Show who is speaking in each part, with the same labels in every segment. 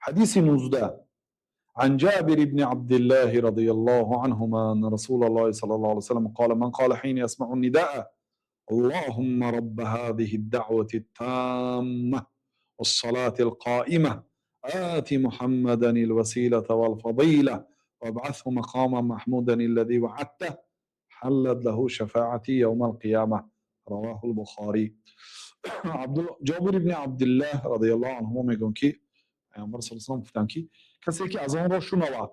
Speaker 1: Ҳадиси 19. عن جابر بن عبد الله رضي الله عنهما أن رسول الله صلى الله عليه وسلم قال: من قال حين يسمع النداء: اللهم رب هذه الدعوة التامة والصلاة القائمة، آت محمدا الوسيلة والفضيلة، وابعثه مقاما محمودا الذي وعدته، حلت له شفاعتي يوم القيامة. رواه البخاري. Ҷобир ибни Абдуллоҳ радиаллоҳу анҳу мегӯянд, ки Пайғамбар саллаллоҳу алайҳи васаллам гуфтанд, ки касе ки азонро шунавад.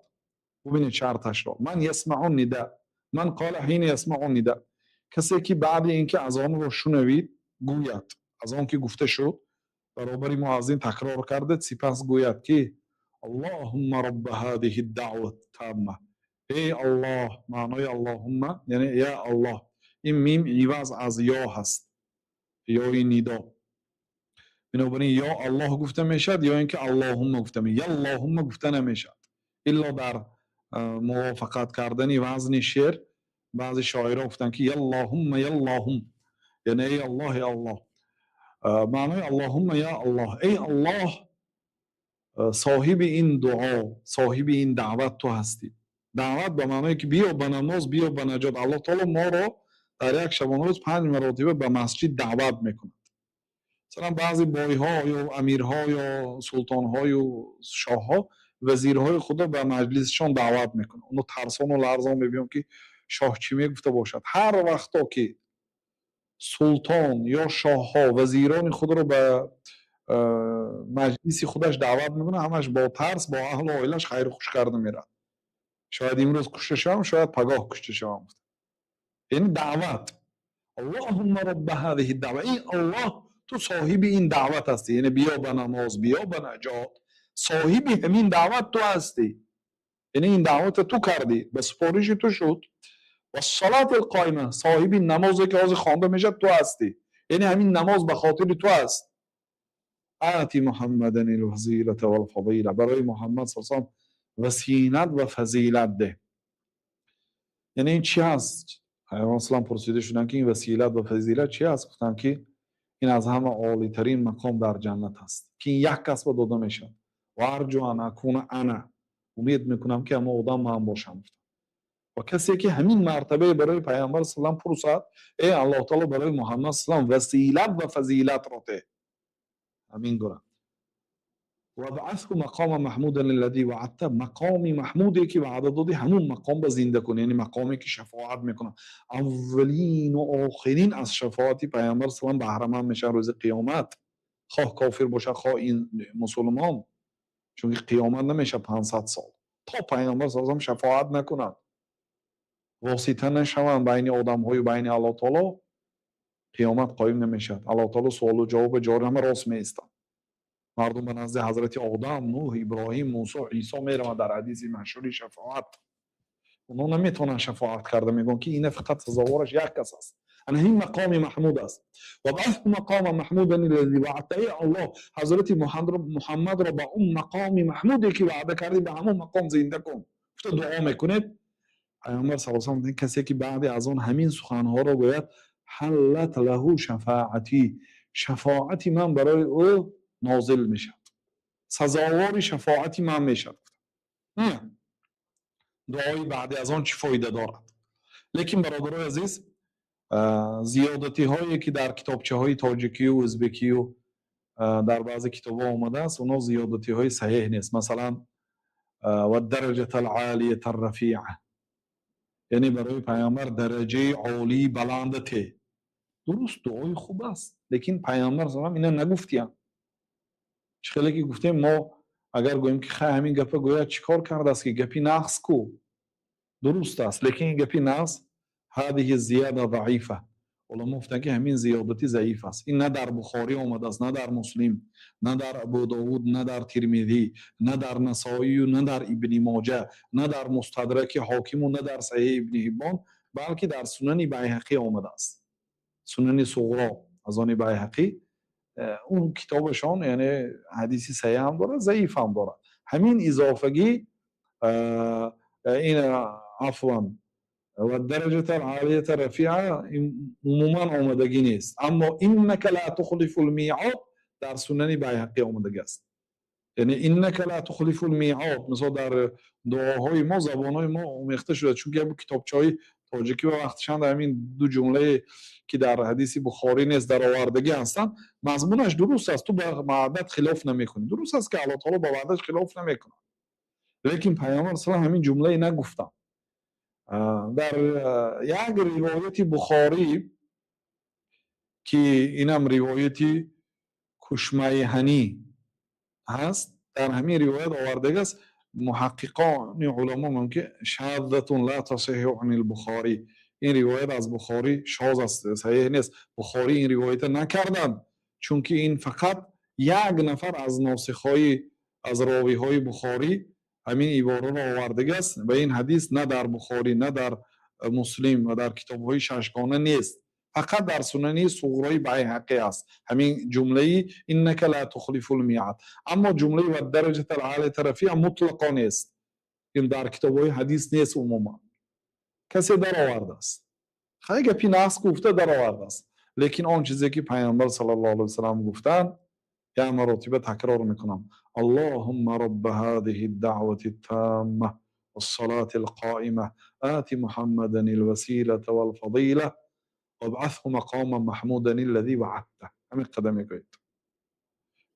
Speaker 1: Бубинед шарташро: من يسمع النداء، من قال حين يسمع النداء, касе ки баъди ин ки азонро шунавид гӯяд, азон ки гуфта шуд, баробари муаззин такрор кардед, сипас гӯяд, ки اللهم رب هذه الدعوة التامة, эй Аллоҳ. Маънои اللهم яъне я Аллоҳ. Ин мим иваз аз ё ҳаст, ёи нидо. Бинобар ин ё Аллоҳ гуфта мешавад ё ин ки اللهم гуфта, اللهم гуфта намешавад, илло дар мувофиқат кардани вазни шеър баъзе шоирон гуфтанд, ки اللهم اللهم, яъне эй Аллоҳ, эй Аллоҳ. Маънои اللهم я Аллоҳ, эй Аллоҳ, соҳиби ин дуо, соҳиби ин даъват ту ҳастӣ. Даъват ба маъное ки биё ба намоз, биё ба наҷот. Аллоҳ таоло моро дар як шабонарӯз панҷ маротиба ба масҷид даъват мекунад. Масалан, баъзе бойҳо ё амирҳо ё султонҳою шоҳҳо вазирҳои худро ба маҷлисшон даъват мекунанд. Оно тарсону ларзон мебиён, ки шоҳ чӣ мегуфта бошад. Ҳар вақто ки султон ё шоҳҳо вазирони худро ба маҷлиси худаш даъват мекунад, ҳамаш бо тарс, бо аҳлу оилаш хайру хуш карда меравад. Шояд имрӯз кушта шавам, шояд пагоҳ кушта шавам. Яъне даъват: اللهم رب هذه الدعوة, эй Аллоҳ, ту соҳиби ин даъват ҳастӣ, яъне биё ба намоз, биё ба наҷот. Соҳиби ҳамин даъват ту ҳастӣ, яъне ин даъвата ту кардӣ, ба супориши ту шуд. والصلاة القائمة, соҳиби намозе ки ҳозир хонда мешавад ту ҳастӣ, яъне ҳамин намоз ба хотири ту аст. آت محمدا الوسيلة والفضيلة, барои Муҳаммад са салам василат ва фазилат деҳ. Яъне ин чи ҳаст? Пайғамбар салам пурсида шуданд, ки ин василат ва фазилат чи ҳаст? Гуфтанд, ки ин аз ҳама олитарин мақом дар ҷаннат аст, ки ин як кас ба дода мешавад. وأرجو أن أكون أنا, умед мекунам, ки ҳама одам ман бошам. Ва касе ки ҳамин мартабае барои Пайғамбар салам пурсад: эй Аллоҳ таоло, барои Муҳаммад салам василат ва фазилатро те, ҳамин гуна. وابعثه مقاما محمودا الذي وعدته, мақоми маҳмуде ки ваъда додӣ, ҳамун мақом ба зинда кун, яъне мақоме ки шафоат мекунад. Аввалину охирин аз шафоати Пайғамбар салам баҳраманд мешавад рӯзи қиёмат, хоҳ кофир бошад, хоҳ ин мусулмон, чунки қиёмат намешавад 500 сол, то Пайғамбар салам шафоат накунад, восита нашаванд байни одамҳою байни Аллоҳ таоло, қиёмат қоим намешавад. Аллоҳ таоло суолу ҷавоба ҷорӣ, ҳама рост меистанд. Мардум ба назди ҳазрати Одам, Нуҳ, Иброҳим, Мусо, Исо мераванд. Дар ҳадиси машҳури шафоат онҳо наметавонанд шафоат карда, мегӯянд, ки ина фақат сазовораш як кас аст. Ана ҳин мақоми маҳмуд аст. وابعثه مقاما محمودا الذي وعدته, эй Аллоҳ, ҳазрати Муҳаммадро ба он мақоми маҳмуде ки ваъда кардӣ, ба ҳамон мақом зинда кун, гуфта дуо мекунед. Пайғамбар са салам: касе ки баъди аз он ҳамин суханҳоро гӯяд, حلت له شفاعتي, шафоати ман барои ӯ нозил мешавад, сазовори шафоати ман мешавад. Дуои баъди аз он чӣ фоида дорад? Лекин, бародарои азиз, зиёдатиҳое ки дар китобчаҳои тоҷикию ӯзбекию дар баъзе китобҳо омадааст, онҳо зиёдатиҳои саҳеҳ нест. Масалан, والدرجة العالية الرفيعة, яъне барои Пайғамбар дараҷаи олии баланда те. Дуруст, дуои хуб аст, лекин Пайғамбар салам ина нагуфтиянд. Чӣ хеле ки гуфтем, мо агар гӯем, ки хай, ҳамин гапа гӯяд, чӣ кор кардааст, ки гапи нағз ку? Дуруст аст, лекин ин гапи нағз, هذه الزيادة ضعيفة. Уламо гуфтанд, ки ҳамин зиёдатӣ заиф аст. Ин на дар Бухорӣ омадааст, на дар Муслим, на дар Абу Довуд, на дар Тирмидӣ, на дар Насоию, на дар Ибни Моҷа, на дар Мустадраки Ҳокиму, на дар Саҳеҳи Ибни Ҳиббон, балки дар Сунани Байҳақӣ омадааст, Сунани Суғро аз они Байҳақӣ. Он китобашон, яъне ҳадиси саҳеҳ ҳам дорад, заиф ҳам дорад. Ҳамин изофагӣ ин, афван, والدرجة العالية الرفيعة умуман омадагӣ нест, аммо إنك لا تخلف الميعاد дар Сунани Байҳақӣ омадагӣ аст. Яъне إنك لا تخلف الميعاد. Мисол, дар дуоҳои мо забонҳои мо омехта шуда, чунки як китобчаҳои тоҷикӣ ва вақтишанд ҳамин ду ҷумлае, ки дар ҳадиси Бухорӣ нест, даровардагӣ ҳастанд. Мазмунаш дуруст аст: ту ба ваъдат хилоф намекунӣ. Дуруст аст, ки Аллоҳ таоло ба ваъдаш хилоф намекунад, лекин Пайғамбар салам ҳамин ҷумлае нагуфтанд. Дар як ривояти Бухорӣ, ки инам ривояти Кушмайҳанӣ ҳаст, дар ҳамин ривоят овардагааст, муҳаққиқони уламо мумкин شاذة لا تصح عن البخاري, ин ривоят аз Бухорӣ шоз аст, саҳеҳ нест. Бухорӣ ин ривоята накарданд, чунки ин фақат як нафар аз носихҳои, аз ровиҳои Бухорӣ ҳамин ибораро овардагааст ва ин ҳадис на дар Бухорӣ, на дар Муслим ва дар китобҳои шашгона нест, фақат дар Сунани Суғрои Байҳақӣ аст ҳамин ҷумлаи إنك لا تخلف الميعاد. Аммо ҷумлаи والدرجة العالية الرفيعة мутлақо нест, ин дар китобҳои ҳадис нест умуман. Касе даровардааст, хай, гапи нағз гуфта даровардааст, лекин он чизе, ки Пайғамбар صلى الله عليه وسلم гуфтанд, як маротиба такрор мекунам: اللهم رب هذه الدعوة التامة والصلاة القائمة، آت محمدا الوسيلة والفضيلة وابعثه مقاما محمودا الذي وعدته. Ҳамин қадам мегӯед.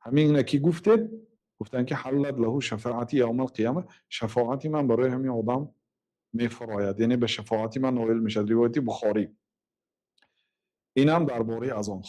Speaker 1: Ҳамина ки гуфтед, гуфтанд, ки حلت له شفاعتي يوم القيامة, шафоати ман барои ҳамин одам мефурояд, яъне ба шафоати ман ноил мешавад. Ривояти Бухорӣ. Инам дар бораи азон.